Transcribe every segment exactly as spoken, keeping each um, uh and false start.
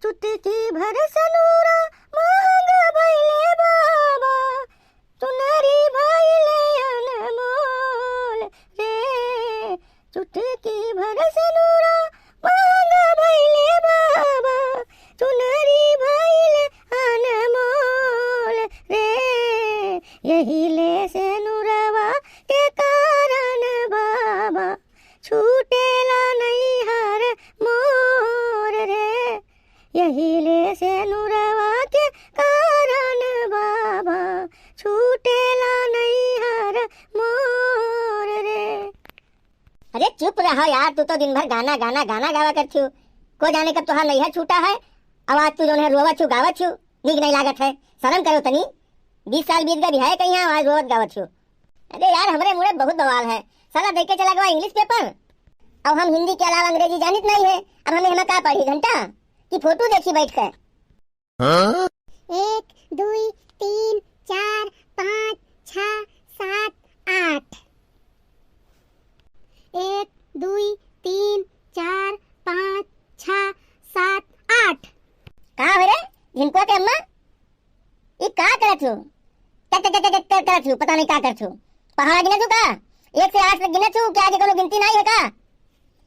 चुटकी भर से नूरा महंग भइले बाबा, चुनरी भइले अनमोल रे। चुटकी भर से नूरा महंग भइले बाबा, चुनरी भइले अनमोल रे। यही ले से नूरवा के कारण बाबा, छूटेला नैहर मोर रे। यही ले से नूरवा के कारण बाबा, छूटेला नैहर मोर रे। अरे चुप रहो यार, तू तो दिन भर गाना, गाना, गाना गावा करत छु। को जाने कब तोहार नैहर छूटा है। अब आज तू जौन है रोवत छु, गावत छु, नीक नहीं लागत है। शर्म करो तनी। बीस साल बीत गए, बिहाए कहीं, आज रोवत गावत छु। अरे यार, हमरे मुड़े बहुत बवाल है। साला देखे चला गवा English paper। अब हम हिंदी के अलावा अंग्रेजी जानित नहीं है। अब हमें हमें का पढ़ी, घंटा की फोटो देखी बैठ के। हाँ? एक, दुई, तीन, चार, पाँच, छः, सात, आठ। एक, दुई, तीन, चार, पाँच, छः, सात, आठ। का हो रे, झिनकुआ के अम्मा? ई का करत हो? क्या, क्या, क्या, क्या, क्या करत हो? पता नहीं का करत हो। पहाड़ा गिनत हो का? एक से आठ तक गिनत हो, क्या आगे कोनो गिनती नहीं है का?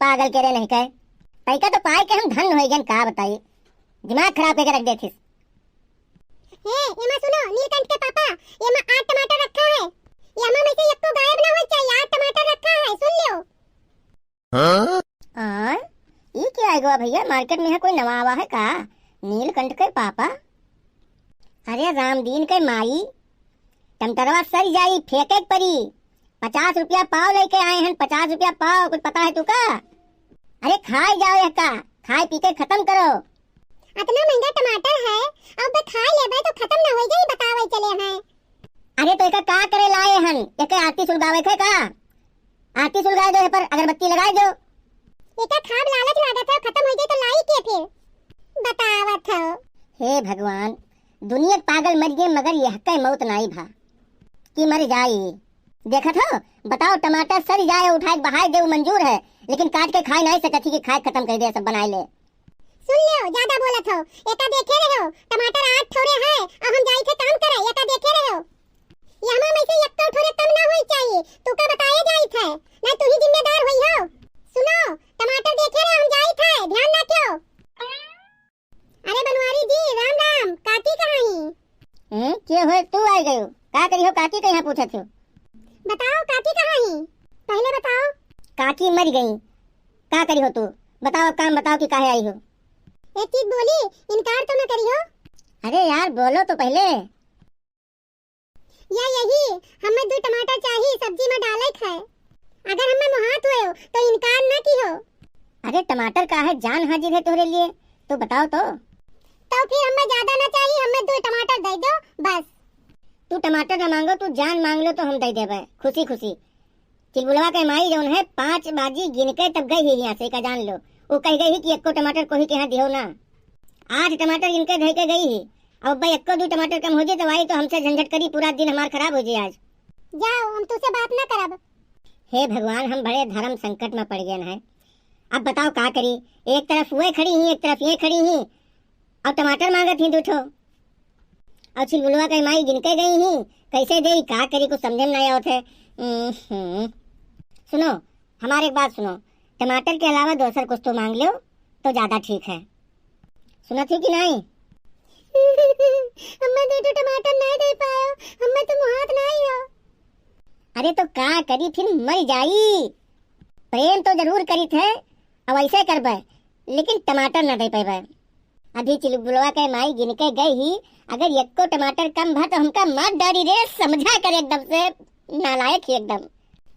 पागल के रे नहीं कहे। तैका तो पाए के हम धन हो गए, का बताई? दिमाग खराब करके रख देथिस। ए, एमा सुनो, नीलकंठ के पापा, एमा आठ टमाटर रखा है। एमा में से एको गायब ना होए चाहिए, आठ टमाटर रखा है, सुन लियो। हाँ? आ, ई क्या है गवा भैया, market में यहाँ कोई नवा आवा है का? नीलकंठ के पापा? अरे रामदीन के माई, टमटरवा सर जाई, फेंके के परी। पचास रुपया पाव लेके आए हैं, पचास रुपया पाव, कुछ पता है तू का? अरे खाए जाओ यह का, खाए पी के खत्म करो। अतना महंगा टमाटर है, अब खाए लेबे तो खत्म ना होई जाई, बतावे चले हैं। अरे तो एका का करे लाए हन? एके आरती सुलगावे थे का? आरती सुलगाए दो एह पर, अगरबत्ती लगाए दो। एका खाब लालच लागत है, खत्म हो जाए तो लाई के फिर? बतावत हो। हे भगवान, दुनिया के पागल मर गए मगर यह के मौत नाई भा कि मर जाई। देखत हो, बताओ टमाटर सर जाए उठाए के बहाए दे मंजूर है, लेकिन काट के खाए नहीं सकत ही कि खाए खत्म कर दे सब बनाए ले। सुन लियो, ज्यादा बोलत हो। एका देखे रहो, टमाटर आठ ठोरे है, अब हम जाई थे काम करे, एका देखे रहो। यहमा में से एक ठोरे कम ना होई चाहिए, तू का बताए जाई थे, ना तू ही जिम्मेदार होई हो। सुनो, टमाटर देखे रहो, हम जाई थे, ध्यान रखियो। अरे बनवारी जी, राम राम, काकी कहाँ ही? हम्म, के होए तू आ गयो? का करी हो काकी के यहाँ पूछत हो? बताओ काकी कहाँ ही? पहले बताओ। काकी मर गई, का करी हो तू? बताओ काम बताओ कि काहे आई हो? एक चीज बोली, इनकार तो न करी हो। अरे यार बोलो तो पहले। या यही, हमें दो टमाटर चाही सब्जी में डाले खाए। अगर हमें मुहात हुए हो तो इनकार ना की हो। अरे टमाटर का है, जान हाजिर है तोहरे लिए, तो बताओ तो। तो फिर हमें ज्यादा ना चाहिए, हमें दो टमाटर दे दो बस। तू टमाटर ना मांगो, तू जान मांग लो तो हम दे देबे खुशी खुशी। चिलबुलवा के माई जौन है पाँच बाजी गिन के तब गई ही यहाँ से, का जान लो। वो कह गई ही कि एको टमाटर कोही के यहाँ दियो ना। आठ टमाटर गिन के धई के गई ही। अब अब्बा एको दो टमाटर कम हो जाए तो आई तो हमसे झंझट करी, पूरा दिन हमार खराब हो जाए आज। जाओ, हम तुझसे बात ना करब। हे भगवान, हम बड़े धर्म संकट में पड़ गए हैं। अब बताओ का करी, एक तरफ वे खड़ी ही, एक तरफ ये खड़ी ही, और टमाटर मांगत ही दू ठो। और छिलबुलवा के माई गिन के गई ही, कैसे देई, का करी, कुछ समझे में नहीं आवत है। हम्म, हम्म। सुनो, हमारे एक बात सुनो, टमाटर के अलावा दोसर कुछ तो मांग लो तो ज्यादा ठीक है। सुनत हो कि नहीं? हमें दो ठो टमाटर नहीं दे पायो, हमें तो मुहात नहीं हो। अरे तो का करी, फिर मर जाई। प्रेम तो जरूर करीत है, अब ऐसे करबे, लेकिन टमाटर ना दे पैबे। अभी चिलबुलवा के माई गिन के गई ही, अगर एको टमाटर कम भा तो हमका मार डारी रे, समझा कर एकदम से नालायक ही एकदम।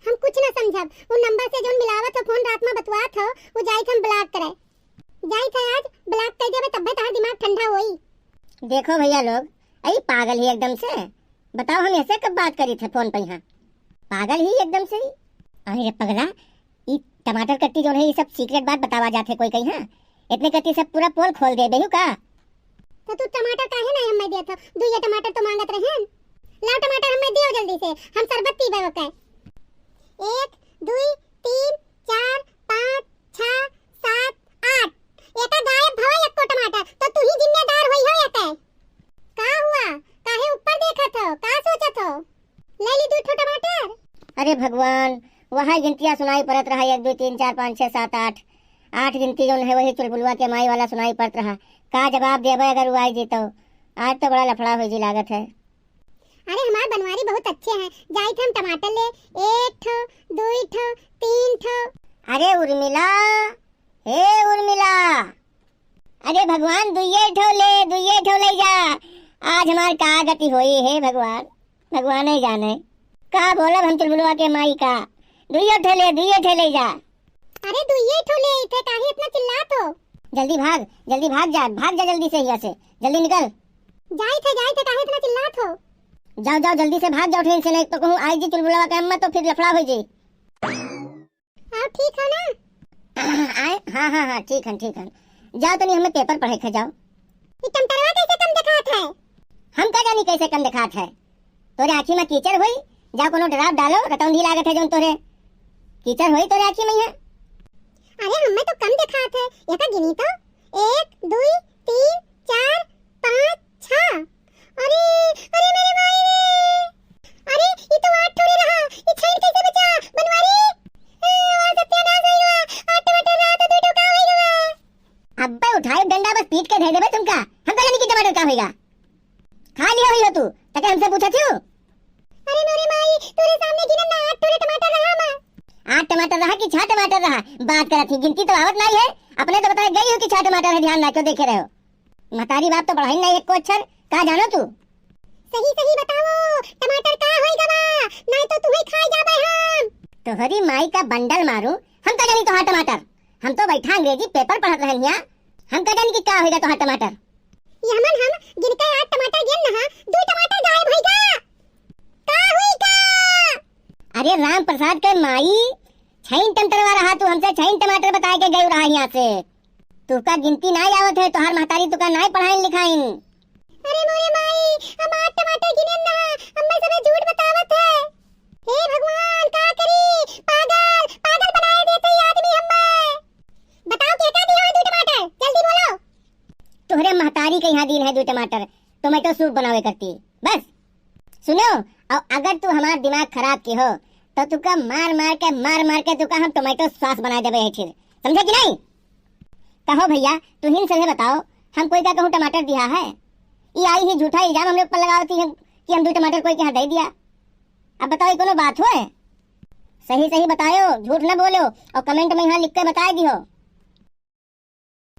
हम कुछ ना समझब, उ नंबर से जौन मिलावत हो फोन रात में बतवात हो, उ जाइत हम block करे। जाइत है आज block कर देबे तब्बे तहार दिमाग ठंडा होई। देखो भैया लोग, आई पागल ही एकदम से, बताओ हम ऐसे कब बात करी थे फोन पे यहाँ, पागल ही एकदम से ही। अरे रे पगला, ई टमाटर कट्टी जौन है, ई सब secret बात बतावा जात है कोई कहीं, हाँ? इतने कट्टी सब पूरा पोल खोल दे देहू का? तो तू टमाटर काहे ना हमें दिया था? दुइया टमाटर तो मांगत रहे हैं। लाओ टमाटर हमें दियो जल्दी से, हम शरबत पीबे ओके। एक, दुई, तीन, चार, पाँच, छः, सात, आठ। एका गायब भवा एको टमाटर, तो भगवान, वही गिनतिया सुनाई पड़त रहा, एक, दुइ, तीन, चार, पाँच, छः, सात, आठ। आठ गिनती जौन है, वही चुलबुलवा के माई वाला सुनाई पड़त रहा। का जवाब देबे अगर उ आई जी तो? आज तो बड़ा लफड़ा होइ जी लागत है। अरे, हमार बनवारी बहुत अच्छे हैं, जाइत हम टमाटर ले, एक ठो, दुइ ठो, तीन ठो। अरे उर्मिला, हे उर्मिला, अरे भगवान, दुइये ठो ले, दुइये ठो ले जा। आज हमार का गति होई, हे भगवान, भगवान ही जाने। का बोलब हम चुलबुलवा के माई का? दुइये ठो ले, दुइये ठो ले जा। अरे दुइये ठो ले, इथे काहे इतना चिल्लात हो? जल्दी भाग, जल्दी भाग जा, भाग जा जल्दी से हियाँ से, जल्दी निकल। जाइत है, जाइत है, काहे इतना चिल्लात हो? जाओ, जाओ, जल्दी से भाग जाओ, ठीक से, नहीं तो कहूँ आई जी चुलबुलवा के अम्मा तो फिर लफड़ा होइ जी। और ठीक हो ना? आए? हाँ, हाँ, हाँ, ठीक हन, ठीक हन। जाओ तनी हमें पेपर पढ़े के जाओ। ई टमटरवा कैसे कम देखात है? हम का जानी कैसे कम देखात है। तोरे आँखी में कीचड़ होई, जाओ कोनो ड्राप डालो, रतौंधी लागत है जौन तोरे। कीचड़ होई तोरे आँखी में है। अरे हमें तो कम देखात है, एका गिनी तो, एक, दुई, तीन, चार, पाँच, छह। अरे, अरे मेरे माई रे। अरे, ई तो आठ ठो रहा, ई छइन कैसे बचा? बनवारी? ए, ओ सत्यानाश होइ गवा। आठ टमाटर रहा तो दुइ ठो का होइ गवा? अब्बे उठाए डंडा बस पीट के धर देबे तुमका। हम का जानी कि टमाटर का होइगा। खा लिया हुई हो तू, तके हमसे पूछा थी? अरे मोरे माई, तोरे सामने गिनन ना, आठ ठो टमाटर रहा हमार। आठ टमाटर रहा कि छह टमाटर रहा? बात करत ही, गिनती तो आवत नहीं है। अपने तो बताए गई हो कि छह टमाटर है, ध्यान ना क्यों देखे रहे हो। महतारी बाप तो पढ़ाई नहीं एको अक्षर, का जानो तू? सही सही बताओ, टमाटर का होई गवा? नहीं तो तुम्हें खाए जाबे हम। तोहरी माई का बंडल मारू, हम का जानी तोहार टमाटर? हम तो बैठा अंग्रेजी पेपर पढ़त रहन हिया, हम का जानी कि का होइगा तोहार टमाटर? ये हमन हम गिन के आठ टमाटर गिन नहा, दो टमाटर गायब होइगा। का होइगा? अरे राम प्रसाद के माई, छइन टमटरवा रहा तू, हमसे छइन टमाटर बताए के गई रहा यहाँ से। तुका गिनती नाई आवत है, तोहार महतारी तुका नाई पढ़ाइन लिखाइन। अरे मोरे माई, हम आठ टमाटर गिनेन ना, हम्मे सबे झूठ बतावत है। हे भगवान, का करी? पागल, पागल बनाए देते ई आदमी हम्मे। बताओ केका दिया है दू टमाटर? जल्दी बोलो। तोहरे महतारी के यहाँ दीन है दू टमाटर, tomato soup बनावे करती। बस। सुनो, और अगर तू हमार दिमाग खराब की हो, तो तुका मार मार के, मार मार के तुका हम tomato sauce बना देबे है फिर। समझे कि नहीं? कहो भैया, तुहिन सभे बताओ, हम कोई का कहूँ टमाटर दिया है? ई आई ही झूठा इल्जाम हमरे ऊपर लगावती है कि हम दू टमाटर कोई के यहाँ दे दिया। अब बताओ, ये कोनो बात होए? सही सही बतायो, झूठ न बोलो और comment में यहाँ लिख के बताए दियो।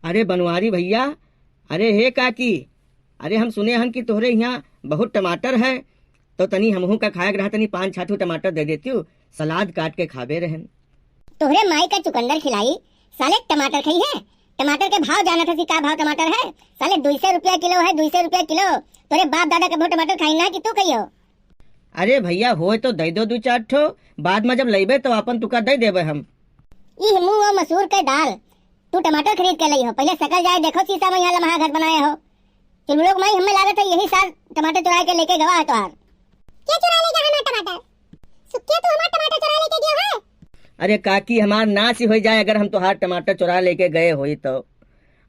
अरे बनवारी भैया, अरे हे काकी, अरे हम सुने हन कि तोहरे यहाँ बहुत टमाटर है, तो तनी हमहू का खाए के रहा, तनी पाँच छह ठो टमाटर दे देती, सलाद काट के खाबे रहन। तोहरे माई का चुकंदर खिलाई, साले टमाटर खाई है? टमाटर के भाव जानत हसी का भाव टमाटर है? साले दुई सौ रुपया किलो है, दुई सौ रुपया किलो। तोरे बाप दादा कभो टमाटर खाई ना कि तू खाई हो? अरे भैया, होए तो दे दो दू चार ठो, बाद में जब लेबे तो अपन तुका दे देबे हम। ई मुंह और मसूर के दाल, तू टमाटर खरीद के लई हो, पहले सकल जाए देखो शीशा में, यहाँ लम्हा घर बनाए हो। चुलबुलो के माई, हमें लागत है यही साल टमाटर चुराए के लेके गवा है तोहार। क्या चुरा ले गया हमार टमाटर? सुखिया, तू हमार टमाटर चुरा लेके गया है? अरे काकी, हमार नाश ही हो जाए अगर हम तोहार टमाटर चुरा लेके गए होई तो।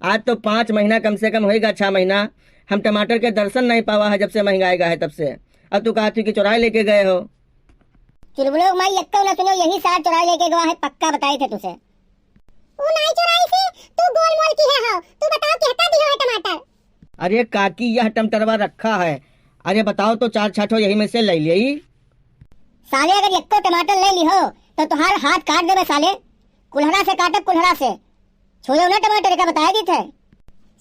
आज तो पाँच महीना कम से कम होएगा, छह महीना हम टमाटर के दर्शन नहीं पावा है, जब से महंगाई गा है तब से। अब तू कहा थी कि चुराए लेके गए हो। चुलबुलो के माई, यक्को ना सुनो, यही साल चुराए लेके गवा है, पक्का बताए थे तुझे। ऊ नाई चुराई थी, तू गोल मोल की है हो। तू बताओ, केहका दियो है टमाटर? अरे काकी, यह टमाटरवा रखा है। अरे बताओ तो, चार छह ठो यही में से ले लेई। साले, अगर यक्को टमाटर ले ली हो, तो तुहार हाथ काट देबे साले। कुल्हड़ा से काटब, कुल्हड़ा से। छोड़ो ना टमाटर, एका बताए दी थे।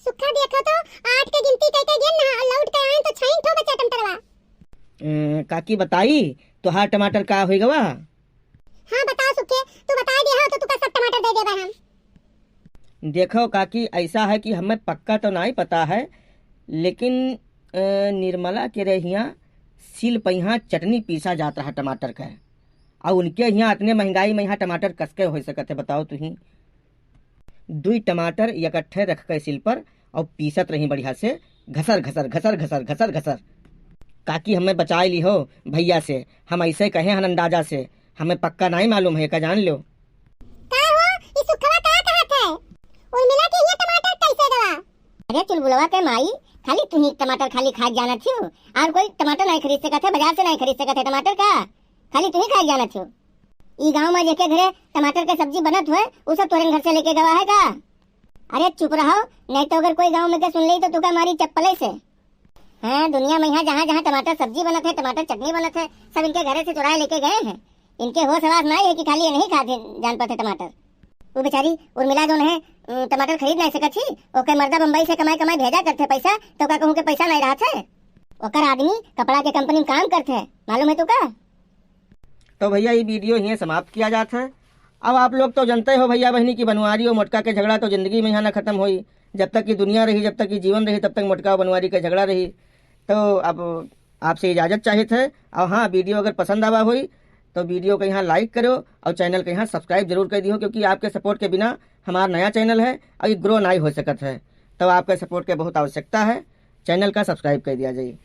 सुखा देखो तो, आठ के गिनती कह के गिन ना, और लौट के आए तो छाइन ठो बचा टमाटरवा। अ, काकी बताई, तुहार टमाटर का होई गवा? हाँ, बताओ सुखे, तू बताए दिया हो तो तुका सब टमाटर दे देबे हम। देखो काकी, ऐसा है कि हमें पक्का तो नहीं पता है, लेकिन, अ, निर्मला के रे हियाँ सील पहिया चटनी पीसा जात रहा टमाटर का, और उनके हियाँ इतने महंगाई में यहाँ टमाटर कसके हो सकत है, बताओ तुही। दुई टमाटर इकट्ठे रख के सिल पर और पीसत रही बढ़िया से, घसर, घसर, घसर, घसर, घसर, घसर। काकी, हमें बचाए ली हो भैया से, हम ऐसे कहे हन अंदाजा से, हमें पक्का नहीं मालूम है, का जान लो। का हो, ई सुखवा का कहत है? उर्मिला के ये टमाटर कैसे गवा? अरे चुलबुलवा के माई, खाली तू ही टमाटर खाली खाए जानत हो, और कोई टमाटर नहीं खरीद सकत है, बाजार से नहीं खरीद सकत है टमाटर का, खाली तू ही खाए जानत हो। ई गाँव मा जेके घरे टमाटर के सब्जी बनत होए, उ सब तोरेन घर से लेके गवा है का? अरे चुप रहो, नहीं तो अगर कोई गाँव में के सुन लेई तो तुका मारी चप्पले से। हाँ, दुनिया में यहाँ जहाँ जहाँ टमाटर सब्जी बनत है, टमाटर चटनी बनत है, सब इनके घरे से चुराए लेके गए हैं। इनके होश हवास नाई है कि खाली ये नहीं खाते जान पड़ते टमाटर। वो बेचारी उर्मिला जौन है, अ, टमाटर खरीद नाई सकत ही, ओकर मर्दा बम्बई से कमाई कमाई भेजा करते पैसा, तो का कहूँ के पैसा नाई रहत है। ओकर आदमी कपड़ा के कंपनी में काम करते हैं, मालूम है तुका? तो भैया, ये वीडियो हियाँ समाप्त किया जात है। अब आप लोग तो जनते हो भैया बहिनी कि बनवारी और मोटका के झगड़ा तो जिंदगी में यहाँ ना खत्म होई। जब तक कि दुनिया रही, जब तक कि जीवन रही, तब तक मोटका और बनवारी के झगड़ा रही। तो अब आपसे इजाजत चाहित है। और हाँ, वीडियो अगर पसंद आवा होई तो वीडियो के यहाँ like करो और चैनल के यहाँ subscribe जरूर कर दियो, क्योंकि आपके support के बिना हमारा नया चैनल है और ये grow नाई हो सकत है। तो आपके support के बहुत आवश्यकता है, चैनल का subscribe कर दिया जाए।